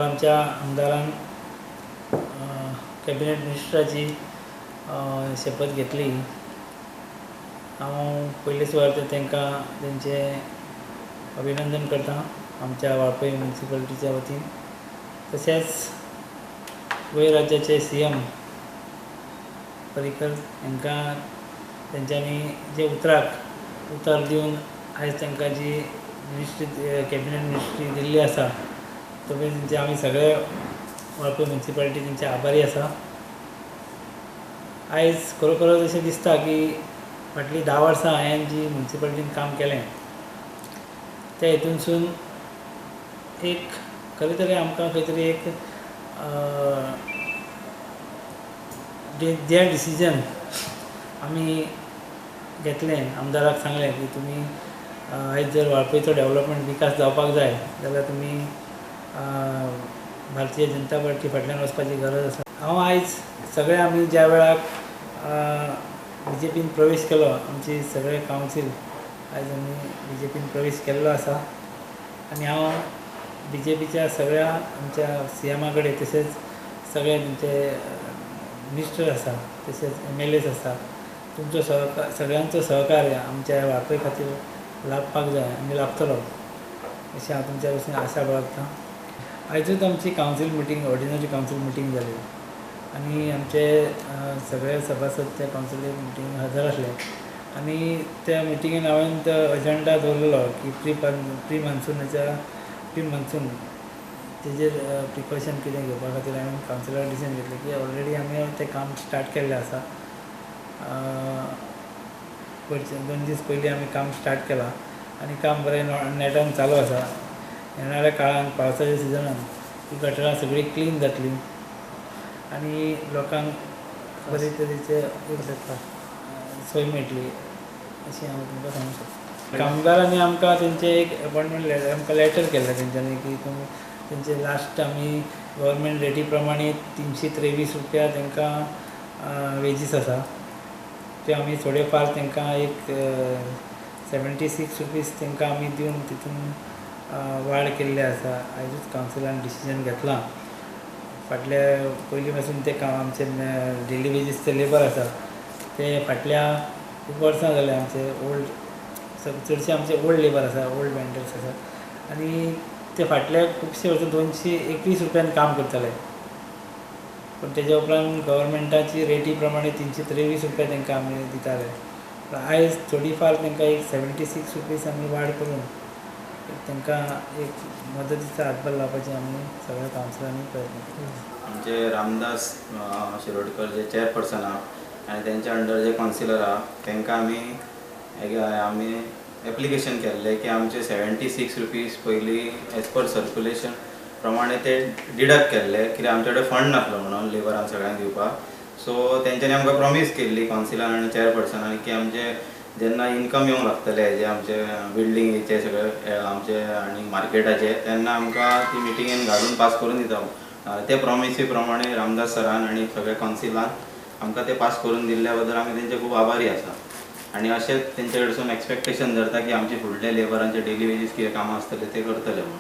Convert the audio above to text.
आमच्या आमदारान कॅबिनेट मिनिस्टराची शपथ घेतली. हांव पयले सुवातेर तांकां तेंचें अभिनंदन करता आमच्या वाळपय म्युनिसिपालिटीच्या वतीन. तशेंच गोंय राज्याचे CM Parrikar हांकां तेंच्यांनी जे उतराक उतर दिवन आयज तांकां जी मिनिस्ट्री कॅबिनेट मिनिस्ट्री दिल्ली आसा तो तेंचे आमी सगळे वाळपय म्युनिसिपालिटी तेंचे आभारी आसा. आयज खरोखरच अशें दिसता की फाटलीं 10 वर्सां हांवें जी म्युनिसिपालिटीन काम केलें त्या हितूनसून एक खरें तरी आमकां खंय तरी एक जे डिसिजन आमी घेतलें, आमदाराक सांगलें की तुमी आयज जर वाळपयचो डेवलपमेंट विकास जावपाक जाय जाल्यार तुमी भारतीय जनता पार्टी फाटल्यान वचपाची गरज आसा. हांव आयज सगळे आमी ज्या वेळाक बीजेपीन प्रवेश केलो आमची सगळे कावन्सील आयज आमी बीजेपीन प्रवेश केल्लो आसा आनी हांव बीजेपीच्या सगळ्या आमच्या CMA कडेन तशेंच सगळे तुमचे मिनिस्टर आसा तशेंच MLAs आसा तुमचो सहकार सगळ्यांचो सहकार्य आमच्या वाळपय खातीर लाभपाक जाय आनी लाभतलो अशें हांव तुमच्या कडसून आशा बाळगता. आयजूच आमची council meeting ordinary council meeting जाली आनी आमचे सगळे सभासद त्या कावन्सिल मिटींग हजर आसले आनी त्या मिटिंगेन हांवें तो एजेंडा दवरलेलो की प्री मान्सून तेजेर प्रिकॉशन कितें घेवपा खातीर हांवें कावन्सिलाक डिसिजन घेतलें की ऑलरेडी आमी तें काम स्टार्ट केल्लें आसा. 2 दीस पयलीं आमी काम स्टार्ट केलां आनी काम बरें नेटान चालू आसा. येणाऱ्या काळान पावसाच्या सिजनान ही गटरां सगळीं क्लीन जातली आनी लोकांक बरे तरेचे सोय मेळटली अशें हांव तुमकां सांगूंक शकता. कामगारांनी आमकां तेंचें एक अपॉयंटमेंट लेटर आमकां लेटर केल्लें तेंच्यांनी की तुमी तेंचे लास्ट आमी गव्हर्मेंट रेटी प्रमाणे 323 रुपया तांकां वेजीस आसा ते आमी थोडे फार तांकां एक 76 रुपीज तांकां आमी दिवन तितून वाड केल्ली आसा. आयजूच कावन्सिलान डिसिजन घेतलां. फाटल्या पयलीं पासून ते काम आमचे डेली वेजीसचे लेबर आसा ते फाटल्या खूब वर्सां जाले आमचे ओल्ड चडशे आमचे ओल्ड लेबर आसा, ओल्ड वेंडर्स आसा आनी ते फाटल्या खुबशे वर्सां 221 रुपयान काम करताले पूण तेज्या उपरांत गव्हर्मेंटाची रेटी प्रमाणे 323 रुपया तांकां आमी दिताले. पूण आयज थोडी फार तांकां एक 76 रुपीज आमी वाड करून तांकां एक मदतीचो हातभार लावपाचे आमी सगळ्या कावन्सिलांनी प्रयत्न केला. आमचे रामदास शिरोडकर जे चेअरपर्सन आहा आनी तेंच्या अंडर जे कावन्सिलर आहा तांकां आमी एप्लिकेशन केल्लें की आमचे 76 रुपीज पयलीं एज पर सर्क्युलेशन प्रमाणे ते डिडक्ट केल्ले कित्याक आमचे कडेन फंड नासलो म्हणून लेबरांक सगळ्यांक दिवपाक. सो तेंच्यांनी आमकां प्रॉमीस केल्ली कावन्सिलान आनी चेअरपर्सनान की आमचे जेन्ना इनकम येवंक लागतले जे आमचे बिल्डिंगेचे सगळे आमचे आनी मार्केटाचे तेन्ना आमकां ती मिटिंगेन घालून पास करून दिता. ते प्रॉमिसी प्रमाणे रामदास सरान आनी सगळ्या कावन्सिलान आमकां ते पास करून दिल्ल्या बद्दल आमी तेंचे खूब आभारी आसा आनी अशेंच तेंचे कडसून एक्सपेक्टेशन धरता की आमचे फुडले लेबरांचे डेली वेजीस कितें कामां आसतले ते करतले म्हणून.